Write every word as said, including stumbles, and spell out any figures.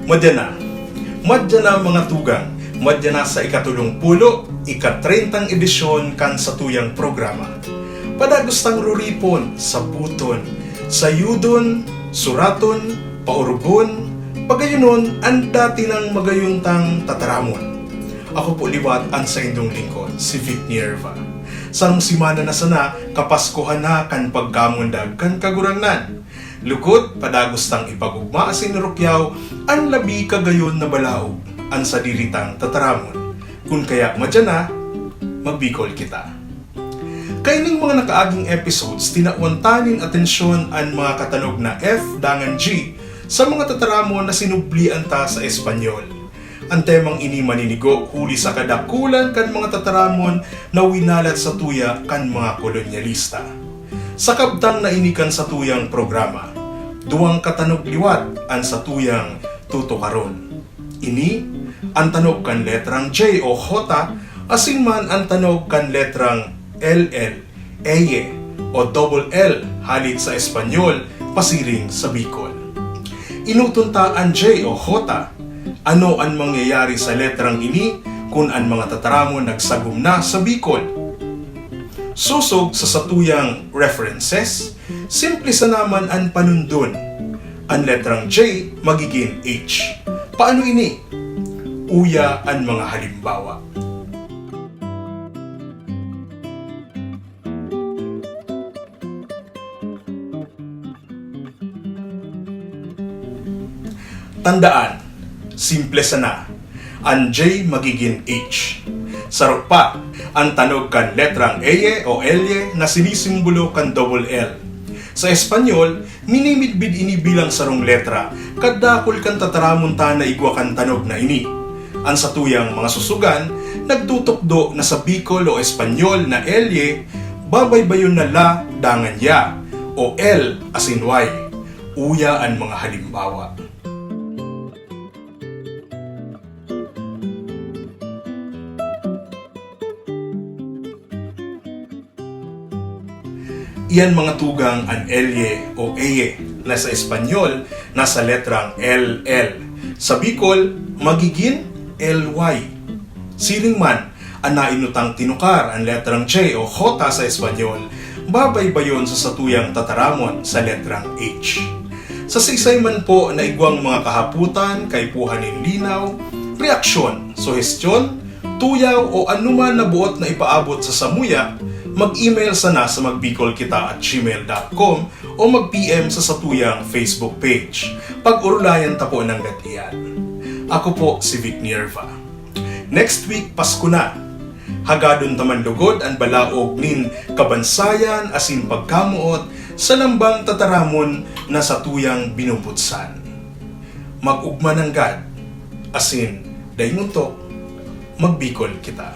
Madya na. Madya na, mga tugang. Madya na sa ikatulong pulo, ika-trentang edisyon kan satuyang programa. Padagos tang ruripon, sabuton, sayudon, suraton, paurubon, pagayonon an dati nang magayon tang tataramon. Ako po liwat an saindong lingkod, si Vic Nierva. Sarong semana na sana, kapaskuhan na kan pagkamundag kan Kagurangnan. Lugod, padagos tang ipag-ogma asin rukyaw an labi kagayon na balaog, an sadiri tang tataramon. Kun kaya madya na, magbikol kita. Kaining mga nakaaging episodes, tinawan ta nin atensyon an mga katanog na F dangan G sa mga tataramon na sinublian ta sa Espanyol. An temang ini maninigo huli sa kadakulan kan mga tataramon na winalat satuya kan mga kolonyalista. Sa kabtang na ini kan satuyang programa, duwang katanog liwat an satuyang tutukaron. Ini an tanog kan letrang J o J, asin man an tanog kan letrang L L, eye, o double L hale sa Espanyol, pasiring sa Bicol. Enoton ta an J o J. Ano an mangyayari sa letrang ini kun an mga tataramon nagsagom na sa Bicol? Sosog sa satuyang references, simple sana man an panundon. An letrang J magigin H. Paano ini? Uya an mga halimbawa. Tandaan, simple sana. An J magigin H. Saro pa, an tanog kan letrang eye o elye na sinisimbolo kan double L. Sa Espanyol, minimidbid ini bilang sarong letra, kadakul kan tataramon ta na igwa kan tanog na ini. An satuyang mga susugan nagtutukdo na sa Bicol o Espanyol na elye, babaybayon na la dangan ya, o L asin Y. Uya an mga halimbawa. Iyan, mga tugang, an elye o eye na sa Espanyol nasa letrang L L. Sa Bicol, magigin L Y. Siring man, an nainutang tinukar, an letrang J o J sa Espanyol, babaybayon sa satuyang tataramon sa letrang H. Sa siisay man po na igwang mga kahapotan, kaipuhan nin linaw, reaksyon, suhestyon, tuyaw o anoman na boot na ipaabot sa samuya, mag-email sana sa magbicolkita at gmail dot com o mag-P M sa satuyang Facebook page. Pag-orolayan ta po nanggad iyan. Ako po si Vic Nierva. Next week, Pasko na. Hagadon ta man lugod an balaog nin kabansayan asin pagkamoot sa lambang tataramon na satuyang binubutsan. Mag-ugma nanggad, asin dai montok, magbikol kita.